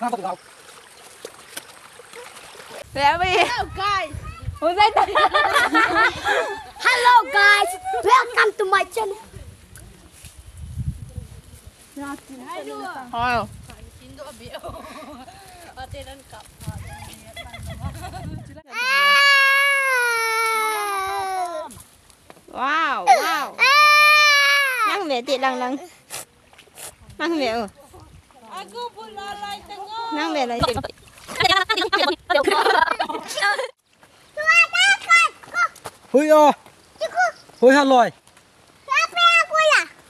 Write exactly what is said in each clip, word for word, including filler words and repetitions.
Hello guys. Hello guys. Welcome to my channel. Hello. Wow, wow. Nang ve ti lang lang. Nang ve o. Nang ve lai ti. Hui o. Hui ha loi.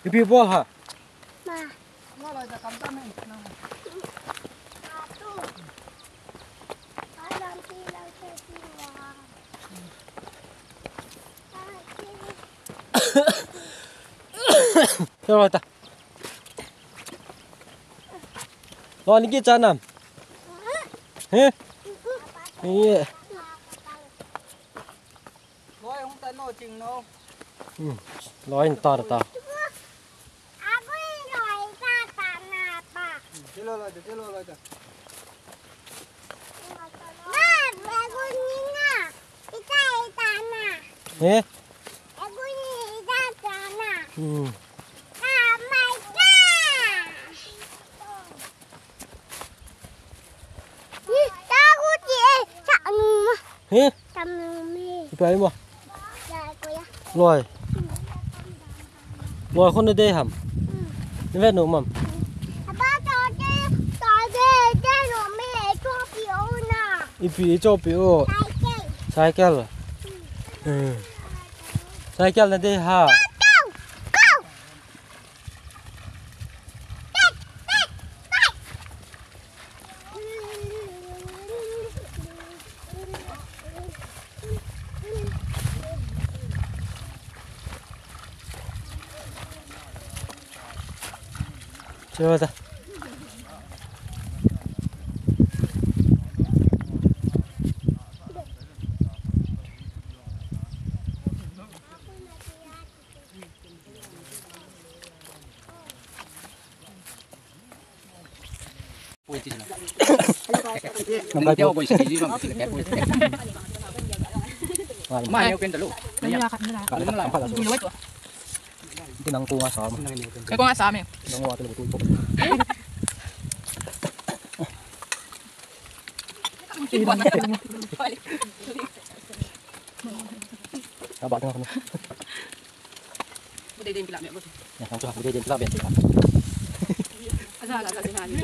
Ipi bol ha. Hello ta. Lo ni ki cha nam. He? Ye. Loi hung ta no ching no. Hmm. Loi ta ta. Chilo loi ta, chilo loi ta. He? Hmm. He? Ipi ai mo? Loi. Loi khun na dei ham. Ni vet nom am. Ipi i chopi o. Cycle. Hmm. Cycle na dei ha. Chua ta. Aba tengah kami. Budai din pila me bos. Ya, nang tu budai din pila ben pila. Ada ada ada sini.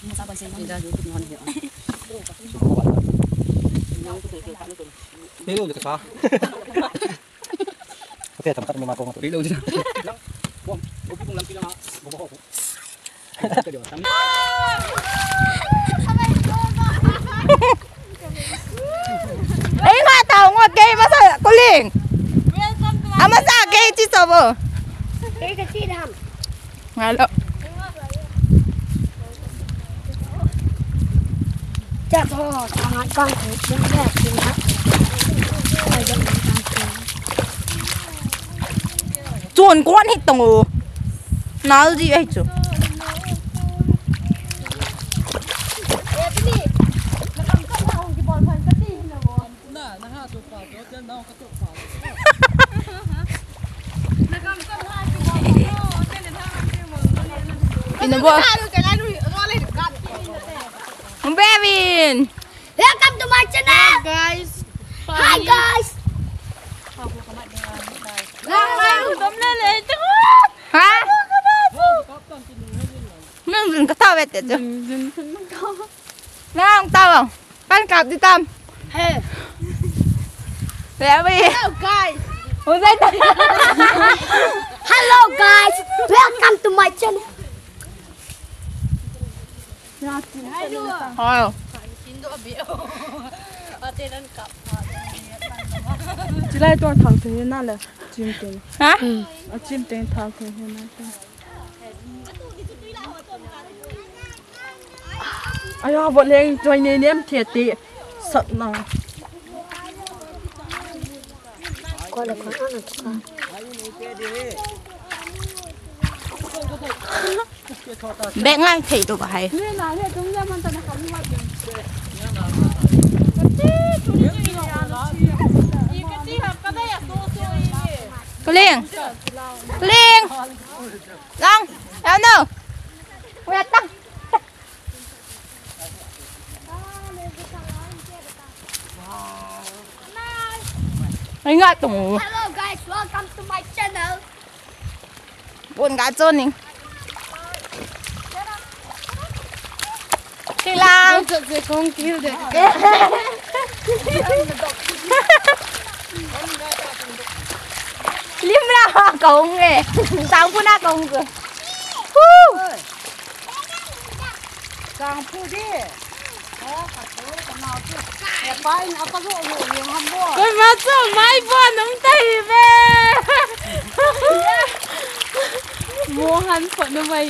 Ini sabar sih. Tidak, itu mohon ya. Subuh buat. Yang tu tu tu tu. Hello, dekat sah. Oke, tempat memang kau. Hello, sudah. Bom, bom, bom, lampi lang. Bom, bom. Ei, nga tao ngot kei masa kuling. Amasa kei chi sobo. Kei ka chi dam. Ngalo. Chak ho, tangat kang ku, chak ho, tangat kang ku. Chun kon hi tong u. Nal di ai chu. Ina bo. Bevin. Welcome to my channel. Hi, guys. Hi, guys. Ha? Nang dun ka tawet te tu. Nang tawang. Pan kap di tam. Hey. Hello, guys. Hello, guys. Welcome to my channel. Hello. Chilai tuang thang thei na le chim teng. Ha? A chim teng thang thei na. Aya, bot leng choi ne nem the ti sat na. Ko le ko ana ka. Bek ngai thei to ba hai. Kling. Kling. Lang. Ano? Kuya tang. Ai nga tung. Hello guys, welcome to my channel. Bun ka chon ning. Kilang. Kong kil de. Lim la ha kong e. Sang pu na kong ke. Hu. Sang pu de. Oi, ma chu mai bo nung tai ve. Mo han pho nu mai.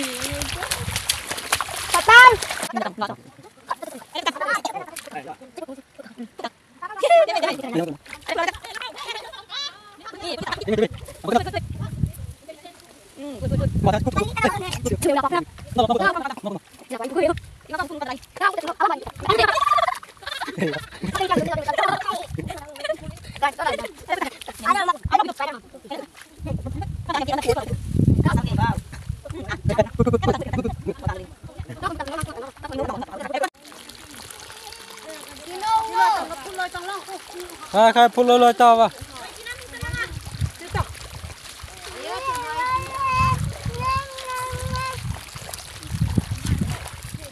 Patan. Khai khai phut loi loi ta va.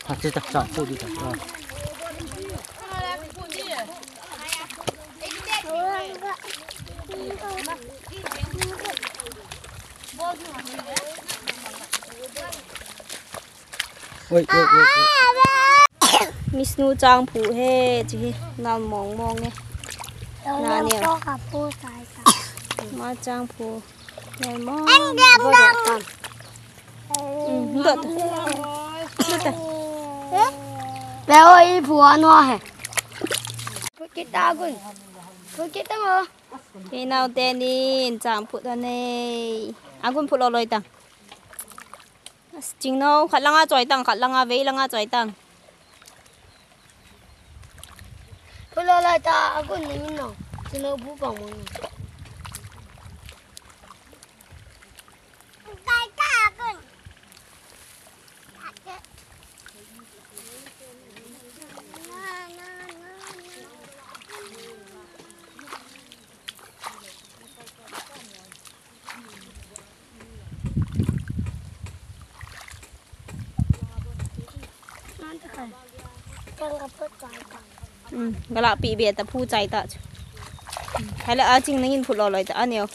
Ha, che ta, cha, phut di ta. Oi, oi, oi, oi. Miss nu chang phu he, chi he, nal mong mong e. Na ne. Ma chang phu. Nal mong. Em, em, em. Hmm, dot. Dot. Pe oi, phu ano he. Phu kita gun. Phu kita mo. Hinau tenin chang phut anei. Agun phut loloi tang. Chingno, khat langa choi tang, khat langa vei langa choi tang. Phut loloi ta, agun nangin no. Chingno bu pang mo. Hmm, gala pi be ta phu chai ta chu. Hala a ching nangin phut loloi ta aneo.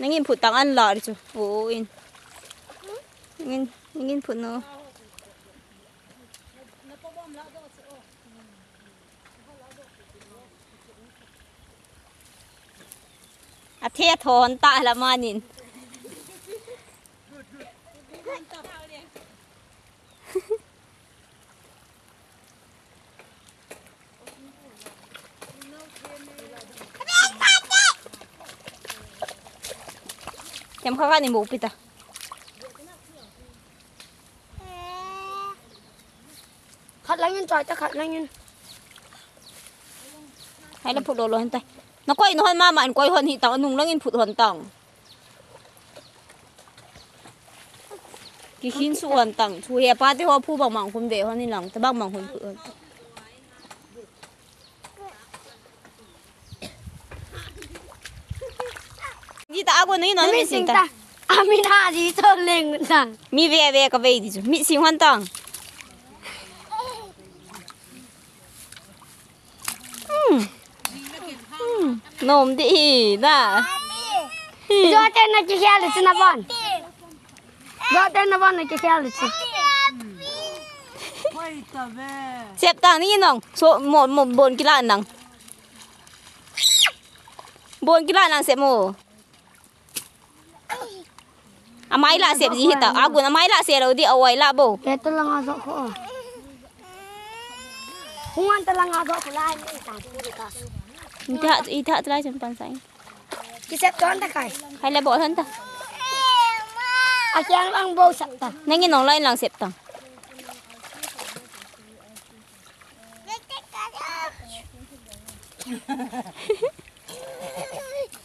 Nangin phut tang an la ri chu. O in. Nangin, nangin phut no. A the thon ta la manin. Kem kha kha ni mo pita. Khat langin choi ta, khat langin. Hai la phut loloi hen tai. Na koi na hon mama in koi hon hi tang, nung langin phut hon tang. Kikhin su hon tang. Chu he pa te ho phu bang mang hun ve hon in lang. Ta bang mang hun phu hon. Di ta ago nangin no mi sing ta. Ami na di to leng ta. Mi ve ve ka ve di chu. Mi sing hon tang. Hmm. Hmm. Nom di hi na. Jote na ki khel chu na bon. Jote na bon na ki khel chu. Sep ta ni nong. So mo mo bon kila nang. Bon kila nang sep mo. Amai la sep ji hita. Agun amai la se lo di awai la bo. Ke to langa jo ko. Hungan to langa jo ko lai ni ta puri ka. Ita ita try cham pan sai. Ki sep ton ta kai. Hai la bo hon ta. Akiang lang bo sap ta. Nangin nong lai lang sep ta.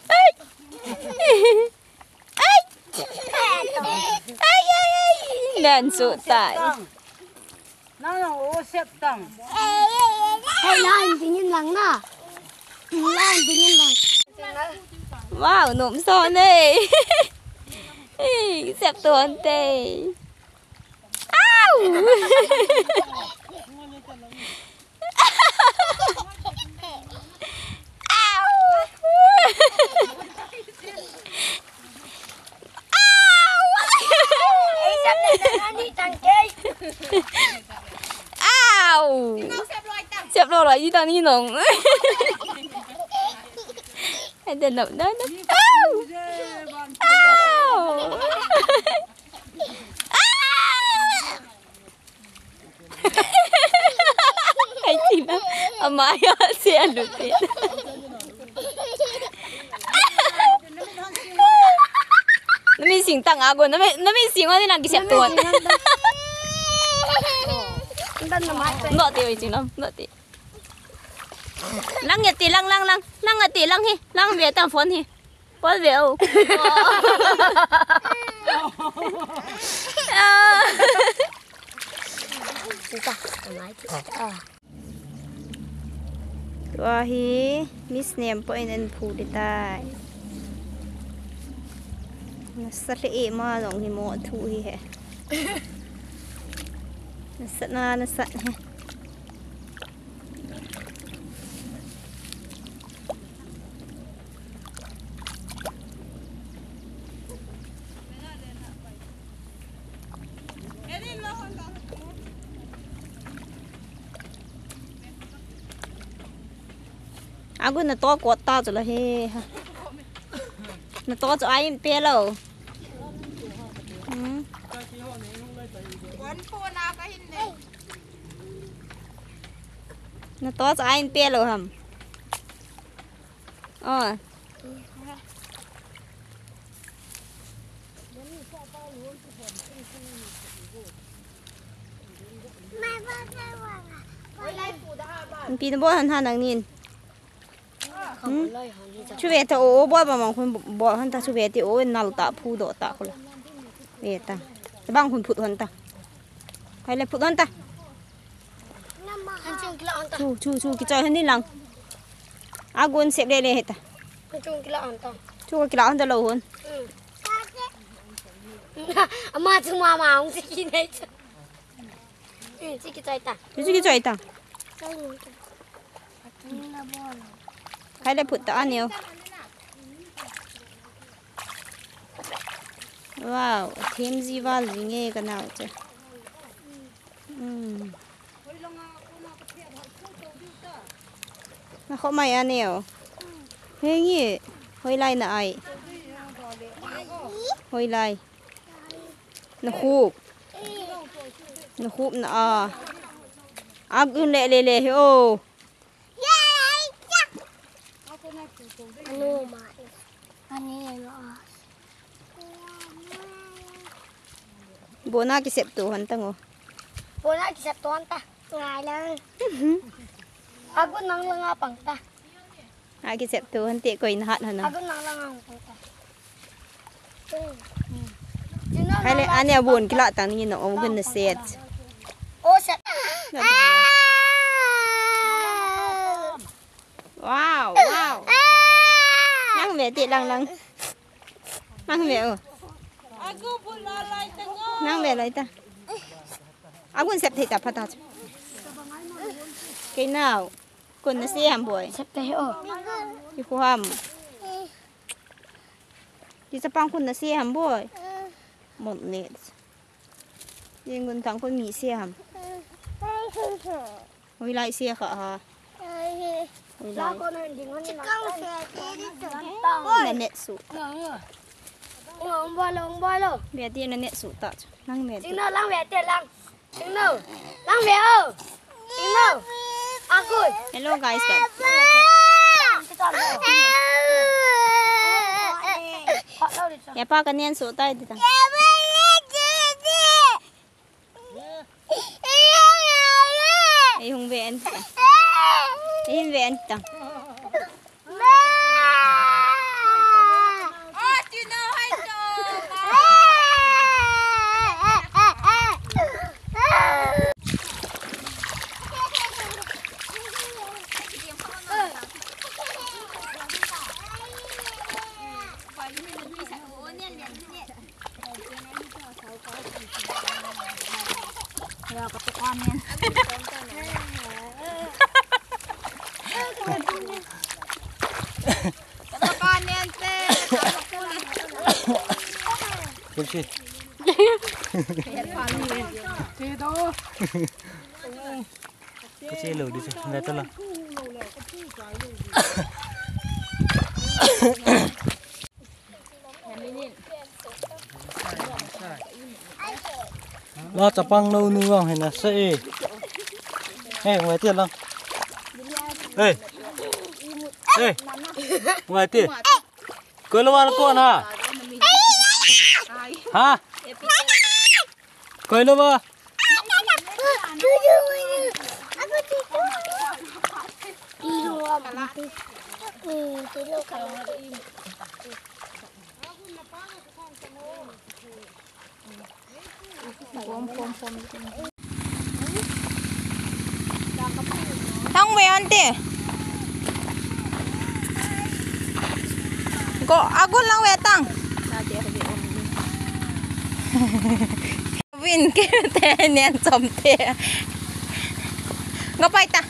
Ai! Ai! Ai, ai, ai! Nan su tai. Nang nang o sep tang. Hai, lan dingin lang na. Lan dingin lang. Wow, nom so nei. Ei, sep tuan te. Au! Au! Au! Sep lou loi, i tang ni nong. Ai, den nop, den nop. Au! Au! Ai, tina. Amaya, se alu te. Nami sing tang ago, nami, nami sing ani nang kisep tuan. Ndoh te, oi, chinam, ndoh te. Lang ya te, lang, lang, lang. Lang ya te, lang hi. Lang ve ta phone hi. Pol ve o. Tua hi Miss Nempo in an phu di tai. Nasa le e ma long hi mo thu hi he. Nasa na, nasa he. Agu na to ko ta chu la he. Na to chu ai pe lo. Hmm. Na to chu ai pe lo ham. Oh. Pi na bol han ha nang nin. Hmm? Chu ve ta o, o bol ba mang khun bol han ta chu ve ti o nal ta phu do ta khula. Ve ta. Ta bang khun phut han ta. Hai le phut han ta. Chu, chu, chu, kichoi han ni lang. Agun sep le le heta. Chu kila han ta. Chu kila han ta lo hun. Ama chu mama hung si ki nei chu. Chu kichoi ta. Chu kichoi ta. Hai le phut ta aneo. Wow, themji val ji nge ka nao che. Hmm. Na kho mai aneo. Hengi, hoilai na ai. Hoilai. Na khup. Na khup na a. Agun le le le he o. Anu ma. Ani no. Bona kisep tu han ta ngo. Bona kisep tu han ta. Ngai lang. Agun nang langa pang ta. A kisep tu han te koi na hat han. Agun nang langa pang ta. Hai le, ane abun kila tang ni no, om gun na set. O set. Wow, wow. Nang ve ti lang lang. Nang ve o. Nang ve lai ta. Agun sep thei ta pha ta. Kei nao. Kun na se ham boi. Sep thei o. Ki khu ham. Ki chapang kun na se ham boi. Mon ne. Yin gun thang kun mi se ham. Hoilai se kha ha. Hoilai. Na net su. Ong boi lo, ong boi lo. Ve ti na net su ta. Nang ve ti. Sing no, lang ve ti lang. Sing no. Lang ve o. Sing no. Akui. Hello guys, guys. Ya pa ka nian su tai ti ta. Tang. Kursi. Ka che lou di che, lai ta la. La chapang lou nu vang hin a sa e. Hey, ngai ti lang. Hey. Hey. Ngai ti. Koi lou va kon ha. Ha? Koi lou va. Thang ve ante. Go, agun lang ve tang. Vin ke te nian chom te. Go pai ta.